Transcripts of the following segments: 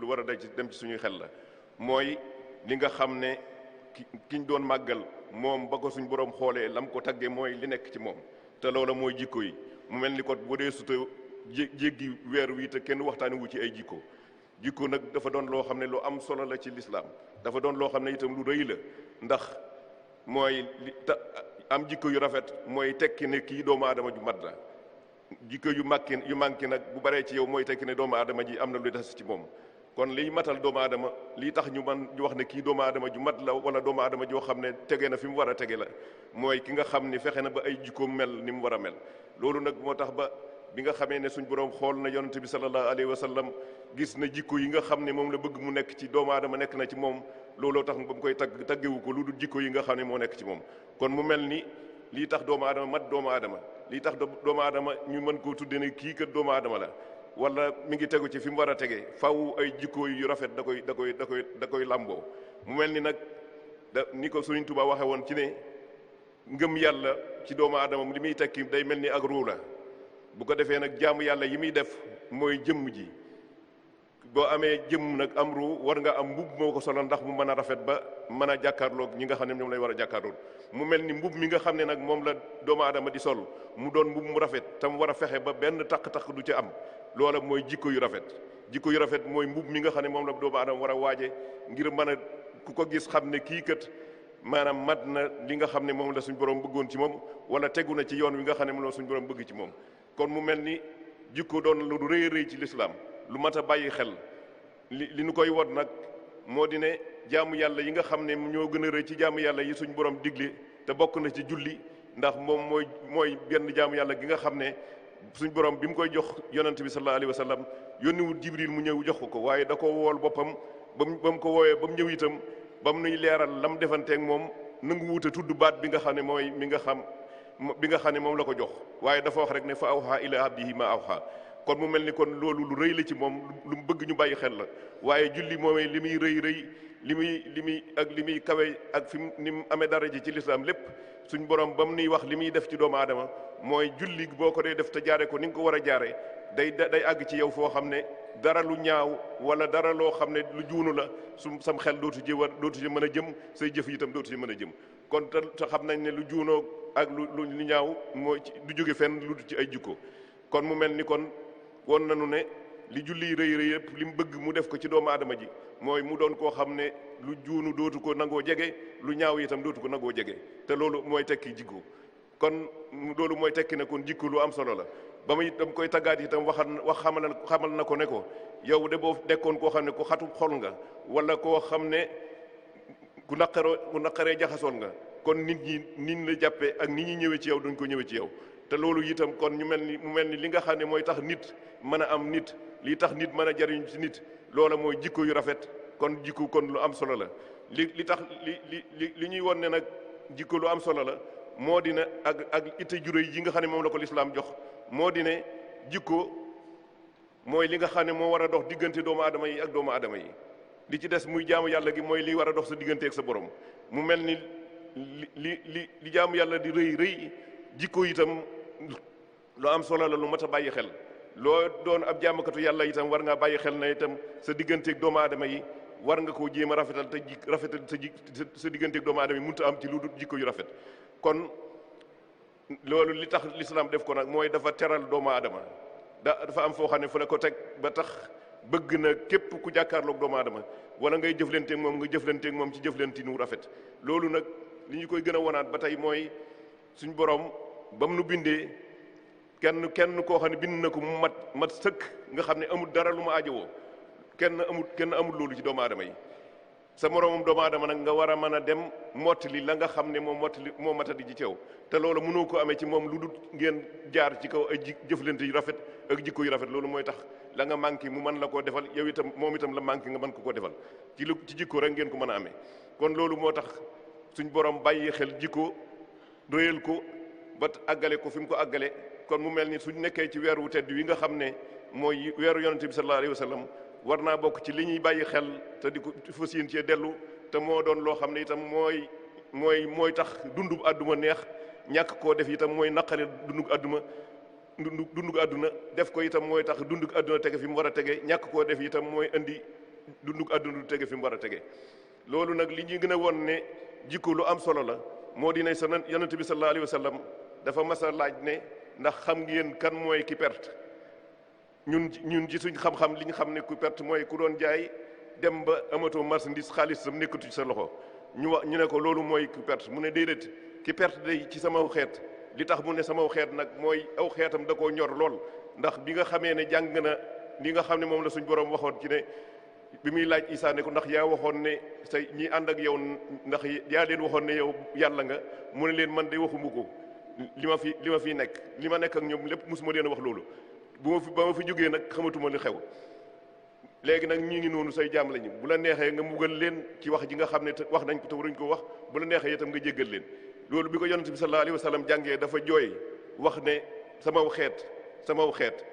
lu war a dem ci suñuy xel la mooy li nga xam ne kiñ doon màggal moom ba ko suñ borom xoolee lam ko taggee mooy li nekk ci moom te loola mooy jikko yi mu mel ni ko bu dee suta jéggi weer wi te kenn waxtaani wu ci ay jikko nag dafa doon loo xam ne lu am solo la ci lislaam dafa doon loo xam ne itam lu rëy la ndax mooy am jikko yu rafet mooy tekki ne kii doomu aadama ju mat la jikko yu manqué nag bu baree ci yow mooy tekki ne doomu aadama ji am na lu des ci moom kon liy matal doomu aadama lii tax ñu wax ne kii doomu aadama ju mat la wala doomu aadama joo xam ne tege na fi mu war a tege la mooy ki nga xam ni fexe na ba ay jikkoom mel ni mu war a mel loolu nag moo tax ba bi nga xamee ne suñ borom xool na yonent bi sallallahu alayhi wa sallam gis na jikko yi nga xam ne moom la bëgg mu nekk ci doomu aadama nekk na ci moom looloo tax ba mu koy taggewu ko lu dul jikko yi nga xam ne moo nekk ci moom kon mu mel ni lii tax doomu aadama mat doomu aadama lii tax doomu aadama ñu mën koo tudde ne kii kat doomu aadama la wala mi ngi tegu ci fi mu war a tegee faw ay jikko yu rafet da koy làmboo mu mel ni nag ni ko Sëriñ Tuubaa waxe woon ci ne ngëm yàlla ci doomu aadama li muy tekki day mel ni ak ruu la bu ko defee nag jaamu yàlla yi muy def mooy jëmm ji boo amee jëmm nag am ruu war nga am mbubb moo ko solo ndax mu mën a rafet ba mën a jàkkaarloog ñi nga xam ne ñoom lay war a jàkkaarloog mu mel ni mbubb mi nga xam ne nag moom la doomu aadama di sol mu doon mbubb mu rafet te mu war a fexe ba benn taq-taq du ci am loola mooy jikko yu rafet mooy mbubb mi nga xam ne moom la doomu aadama war a waaje ngir mën a ku ko gis xam ne kii kat maanaam mat na li nga xam ne moom la suñ borom bëggoon ci moom wala tegu na ci yoon wi nga xam ne moom la suñ borom bëgg ci moom kon mu mel ni jikko doon lu rëy rëy ci lislaam lu mat a bàyyi xel li nu koy wot nag moo di ne jaamu yàlla yi nga xam ne ñoo gën a rëy ci jaamu yàlla yi suñ borom digle te bokk na ci julli ndax moom mooy benn jaamu yàlla gi nga xam ne suñ borom bi mu koy jox yonent bi sallallahu alayhi wa sallam yónniwul jibril mu ñëw jox ko waaye da ko wool boppam ba mu ko woowee ba mu ñëw itam ba mu nuy leeral lam defanteeg moom nangu wuute tudd baat bi nga xam ne mooy bi nga xam ne moom la ko jox waaye dafa wax rek ne fa awha ila abdihi ma awha kon mu mel ni kon loolu lu rëy la ci moom lu mu bëgg ñu bàyyi xel la waaye julli moomee li muy rëy li muy kawe ak fi ni mu amee daraja ci lislaam lépp suñ borom ba mu nuy wax li muy def ci doomu aadama mooy julli boo ko dee def te jaare ko ni nga ko war a jaare day àgg ci yow foo xam ne dara lu ñaaw wala dara loo xam ne lu juunu la sam xel dootu ci mën a jëm say jëf itam dootu ci mën a jëm kon te xam nañ ne lu juunoo ak lu ñaaw mooy du jóge fenn lu ci ay jikko kon mu mel ni kon won nañu ne li julli rëy rëy yëpp li mu bëgg mu def ko ci doomu aadama ji mooy mu doon koo xam ne lu juunu dootu ko nangoo jege lu ñaaw itam dootu ko nangoo jege te loolu mooy tekki jikko kon loolu mooy tekki ne kon jikko lu am solo la ba muy dam koy taggaat itam xamal na ko ne ko yow de boo dekkoon koo xam ne ku xatu xol nga wala koo xam ne ku naqaree jaxasoon nga kon nit ñi niñ la jàppee ak nit ñi ñëwee ci yow duñ ko ñëwee ci yow te loolu itam kon mu mel ni li nga xam ne mooy tax nit mën a am nit lii tax nit mën a jariñ ci nit loola mooy jikko yu rafet kon jikko kon lu am solo la li tax li ñuy won ne nag jikko lu am solo la moo di ne ak itte juróoy yi nga xam ne moom la ko lislaam jox moo di ne jikko mooy li nga xam ne moo war a dox diggante doomu aadama yi ak doomu aadama yi li ci des muy jaamu yàlla gi mooy li war a dox sa diggante ak sa borom mu mel ni li jaamu yàlla di rëy jikko itam lu am solo la lu mat a bàyyi xel loo doon ab jaamakatu yàlla itam war ngaa bàyyi xel na itam sa digganteeg doomu aadama yi war nga koo jéem a rafetal te rafetal sa digganteeg doomu aadama yi mënut a am ci lu dul jikko yu rafet kon loolu li tax lislaam def ko nag mooy dafa teral doomu aadama dafa am foo xam ne fu la ko teg ba tax bëgg na képp ku jàkkaarloog doomu aadama wala ngay jëflanteeg moom nga jëflanteeg moom ci jëflanti nu rafet loolu nag li ñu koy gën a wonaat ba tey mooy suñ borom ba mu nu bindee kenn koo xam ne bind na ko mu mat sëkk nga xam ne amul dara lu ma aajowoo kenn amul loolu ci doomu aadama yi sa moroomam doomu aadama nag nga war a mën a dem mottali la nga xam ne moo matadi ji ceew te loolu mënoo ko amee ci moom lu dul ngeen jaar ci kaw ay jëflante yu rafet ak jikko yu rafet loolu mooy tax la nga manqué mu mën la koo defal yow itam moom itam la manqué nga mën ko defal ci jikko rek ngeen ko mën a amee kon loolu moo tax suñ borom bàyyi xel jikko doyal ko ba àggale ko fi mu ko àggale kon mu mel ni suñ nekkee ci weeru tedd wi nga xam ne mooy weeru yonente bi sallallahu alayhi wa sallam war naa bokk ci li ñuy bàyyi xel te di ko fas yéene cee dellu te moo doon loo xam ne itam mooy tax dundub àdduma neex ñàkk koo def itam mooy naqare dundub àdduma dundug àdduna def ko itam mooy tax dundug àdduna tege fi mu war a tege ñàkk koo def itam mooy indi dundug àdduna du tege fi mu war a tege loolu nag li ñuy gën a won ne jikko lu am solo la moo di ne sa yonent bi sallallahu alayhi wa sallam dafa mas a laaj ne ndax xam ngeen kan mooy ki perte ñun ci suñ xam-xam li ñu xam ne ku perte mooy ku doon jaay dem ba amatoo marchandise xaalis sam nekkatu ci sa loxo ñu ne ko loolu mooy ku perte mu ne déedéet ki perte day ci sama xeet li tax mu ne sama xeet nag mooy aw xeetam da koo ñor lool ndax bi nga xamee ne jàng na li nga xam ne moom la suñ borom waxoon ci ne bi muy laaj Isaa ne ko ndax yaa waxoon ne say ñi ànd ak yow ndax yaa leen waxoon ne yow yàlla nga mu ne leen man de waxuma ko li ma fi nekk li ma nekk ak ñoom lépp mosuma leen a wax loolu ba ma fi jógee nag xamatuma li xew léegi nag ñu ngi noonu say jaam lañu bu la neexee nga mugal leen ci wax ji nga xam ne wax nañ ko te waruñ ko wax bu la neexee itam nga jéggal leen loolu bi ko yonent bi sallallahu alayhi wa sallam jàngee dafa jooy wax ne samaw xeet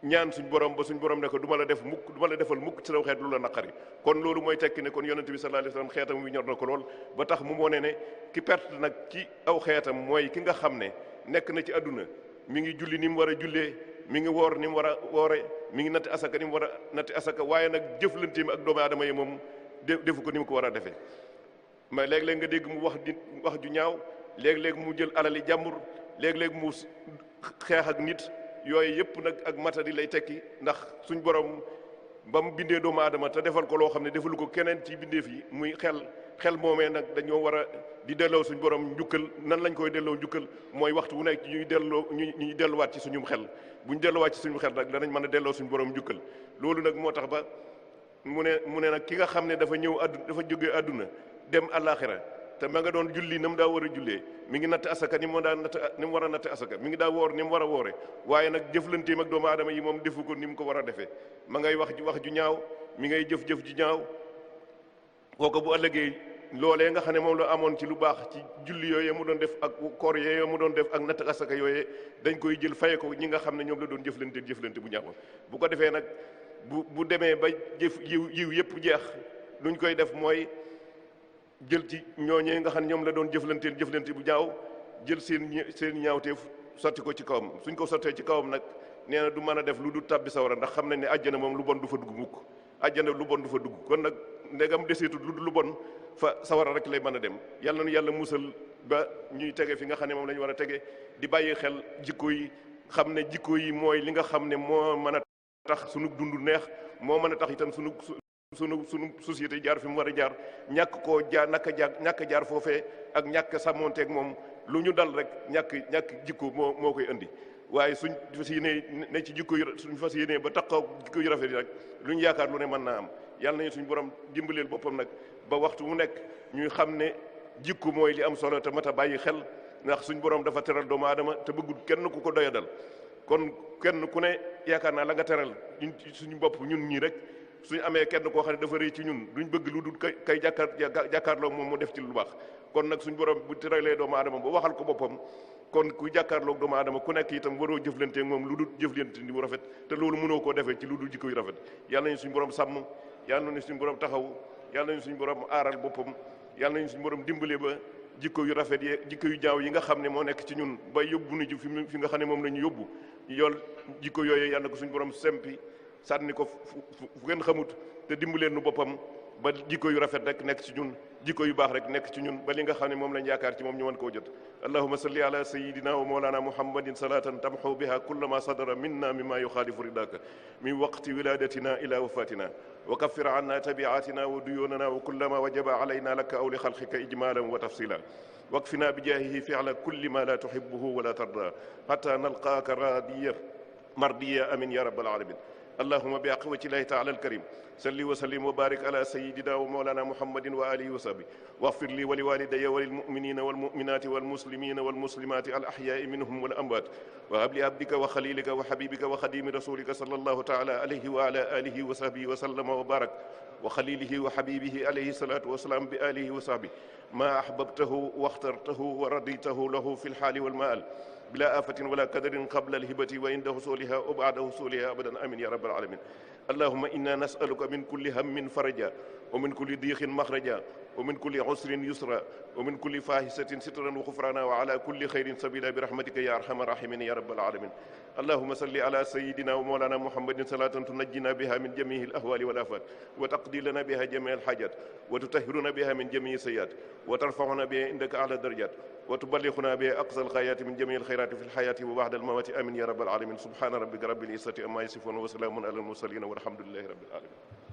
ñaan suñ borom ba suñ borom ne ko du ma la defal mukk ci saw xeet lu la naqari kon loolu mooy tekki ne kon yonent bi sallallahu alayhi wa sallam xeetam wi ñor na ko lool ba tax mu wone ne ki perte nag ci aw xeetam mooy ki nga xam ne nekk na ci àdduna mi ngi julli ni mu war a jullee mi ngi woor ni mu war a woore mi ngi natt asaka ni mu war a natt asaka waaye nag jëflanteem ak doomu aadama yi moom defu ko ni mu ko war a defee mais léeg-léeg nga dégg mu wax ju ñaaw léeg-léeg mu jël alali jàmbur léeg-léeg mu xeex ak nit yooyu yëpp nag ak matadi lay tekki ndax suñ borom ba mu bindee doomu aadama te defal ko loo xam ne defalu ko keneen ci bindeef yi muy xel moomee nag dañoo war a di delloo suñ borom njukkal nan lañ koy delloo njukkal mooy waxtu wu nekk ñuy delluwaat ci suñu xel buñ delluwaat ci suñu xel nag danañ mën a delloo suñu borom njukkal loolu nag moo tax ba mu ne nag ki nga xam ne dafa jógee àdduna dem àllaaxira te ma nga doon julli na mu daa war a jullee mi ngi natt asaka ni mu war a natt asaka mi ngi daa woor ni mu war a woore waaye nag jëflanteem ak doomu aadama yi moom defu ko ni mu ko war a defee ma ngay wax ju ñaaw mi ngay jëf ju ñaaw kooku bu ëllëgee loolee nga xam ne moom la amoon ci lu baax ci julli yooyee mu doon def ak koor yooyee mu doon def ak natt asaka yooyee dañ koy jël faye ko ñi nga xam ne ñoom la doon jëflante bu ñaaw bu ko defee nag bu demee ba yiw yëpp jeex luñ koy def mooy jël ci ñooñee nga xam ne ñoom la doon jëflante bu ñaaw jël seen ñaawteef sotti ko ci kawam suñ ko sottee ci kawam nag nee na du mën a def lu du tàbbi sawara ndax xam nañ ne àjjana moom lu bon du fa dugg mukk àjjana lu bon du fa dugg kon nag ndegam deseetul lu bon fa sawara rek lay mën a dem yàlla na yàlla musal ba ñuy tege fi nga xam ne moom la ñu war a tege di bàyyi xel jikko yi xam ne jikko yi mooy li nga xam ne moo mën a tax sunu dund neex moo mën a tax itam sunu société jaar fi mu war a jaar ñàkk jaar foofee ak ñàkk sàmmonteeg moom lu ñu dal rek ñàkk jikko moo koy indi waaye suñ fas yéenee ne ci jikko yu suñ fas yéenee ba taxaw jikko yu rafet yi rek lu ñu yaakaar lu ne mën naa am yàlla nañu suñu borom dimbaleel boppam nag ba waxtu mu nekk ñuy xam ne jikko mooy li am solo te mat a bàyyi xel ndax suñu borom dafa teral doomu aadama te bëggul kenn ku ko doyadal kon kenn ku ne yaakaar naa la nga teral ñun suñu bopp ñun ñii rek suñu amee kenn koo xam ne dafa rëy ci ñun duñ bëgg lu dul kay jàkkaarloo moom mu def ci lu baax kon nag suñu borom bu teralee doomu aadama ba waxal ko boppam kon ku jàkkaarloog doomu aadama ku nekk itam waroo jëflante moom lu dul jëflante ni mu rafet te loolu mënoo koo defee ci lu dul jikko yu rafet yàlla nañu suñu borom sàmm yàlla nañu suñu borom taxaw yàlla nañu suñu borom aaral boppam yàlla nañu suñu borom dimbale ba jikko yu rafet yi jikko yu jaaw yi nga xam ne moo nekk ci ñun ba yóbbu nu ji fi nga xam ne moom la ñu yóbbu yool jikko yooyu yàlla na ko suñu borom sempi sànni ko fu ngeen xamut te dimbaleen nu boppam ba jikko yu rafet rek nekk ci ñun jikko yu baax rek nekk ci ñun ba li nga xam ne moom lañ yaakaar ci moom ñu mën koo jot allahumma salli ala sayidina wa mawlana muhammadin salatan tamxu biha kulla ma sadara minna mimma yuxaalifu ridaka min waqti wiladatina ila wafatina wa kaffir anna tabiatina wa duyunana wa kulla ma wajaba alayna laka aw li xalqika ijmalan wa tafsila wakfina bijaahihi fi'la kulli ma la tuhibbuhu wa la tarda hatta nalqaaka radiya mardiya amin ya rabbal alamin اللهم بأقوة الله تعالى الكريم صل وسلم وبارك على سيدنا ومولانا محمد وآله وصحبه واغفر لي ولوالدي وللمؤمنين والمؤمنات والمسلمين والمسلمات الأحياء منهم والأموات وهب لعبدك وخليلك وحبيبك وخديم رسولك صلى الله تعالى عليه وعلى آله وصحبه وسلم وبارك وخليله وحبيبه عليه الصلاة والسلام بآله وصحبه ما أحببته واخترته ورضيته له في الحال والمآل بلا آفة ولا كدر قبل الهبة وعند حصولها وبعد حصولها أبدا آمين يا رب العالمين اللهم إنا نسألك من كل هم فرجا ومن كل ضيق مخرجا wa min kulli usrin yusra wa min kulli fahishatin sitran wa ghufrana wa ala kulli khairin sabila bi rahmatika ya arhamar rahimin ya rabbal alamin. اللهم صل على سيدنا ومولانا محمد صلاة تنجينا بها من جميع الأهوال والآفات وتقضي لنا بها جميع الحاجات وتطهرنا بها من جميع السيئات وترفعنا بها عندك أعلى الدرجات وتبلغنا بها أقصى الغايات من جميع الخيرات في الحياة وبعد الممات آمين يا رب العالمين. سبحان ربك رب العزة عما يصفون وسلام على المرسلين والحمد لله رب العالمين.